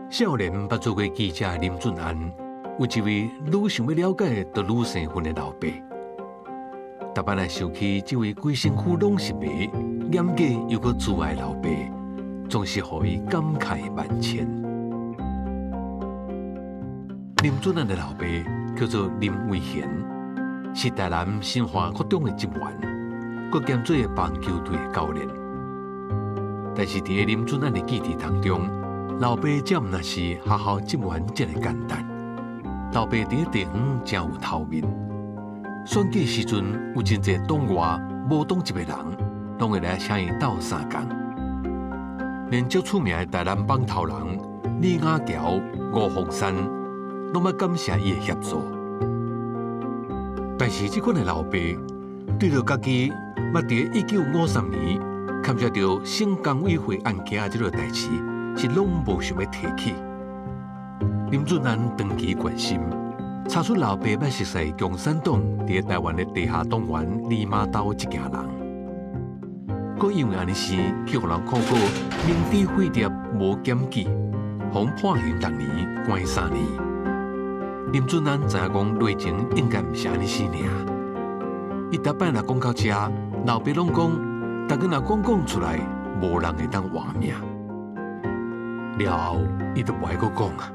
少年捌做過記者的林俊安，有一位愈想欲了解，就愈生分的老爸。逐擺若想起這位規身軀攏是痲、嚴格又閣慈愛的老爸，總是予伊感慨萬千。林俊安的老爸叫做林維賢，是台南新華國中的職員，閣兼做棒球隊的教練。但是佇林俊安的記憶當中，老爸才毋若是學校職員遮爾簡單。老爸佇地方誠有頭面，選舉時陣有真濟黨外無黨籍的人，攏會來請伊鬥相共。連足出名的台南枋頭人李亞橋、吳鳳山，攏愛感謝伊的協助。但是這款的老爸，對著家己捌佇1953年牽涉著省工委會案件這个代誌，是攏無想欲提起。林俊安長期關心，查出老爸捌熟似共產黨佇台灣的地下黨員利瑪竇這行人，閣因為按呢事去予人控告明知匪諜無檢舉，予判刑六年，關3年。林俊安知影講內情應該毋是按呢事爾。伊逐擺若講到遮，老爸攏講，逐家若講講出來，無人會當活命。了後，伊就無愛閣講啊。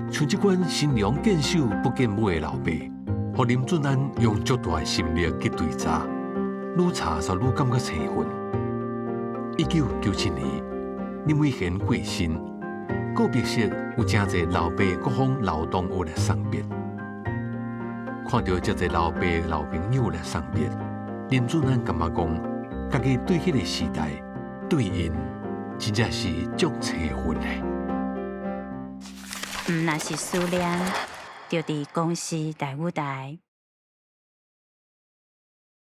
像這款身量見首不見尾的老爸，予林俊安用足大的心力去追查，愈查就愈感覺生分。1997年，林維賢過身，告別式有誠濟老爸各方老同學來送別。看著遮濟老爸老朋友來送別，林俊安感覺講，家己對彼个時代，對𪜶真正是足生分的。毋若是思念，就佇公視台語台。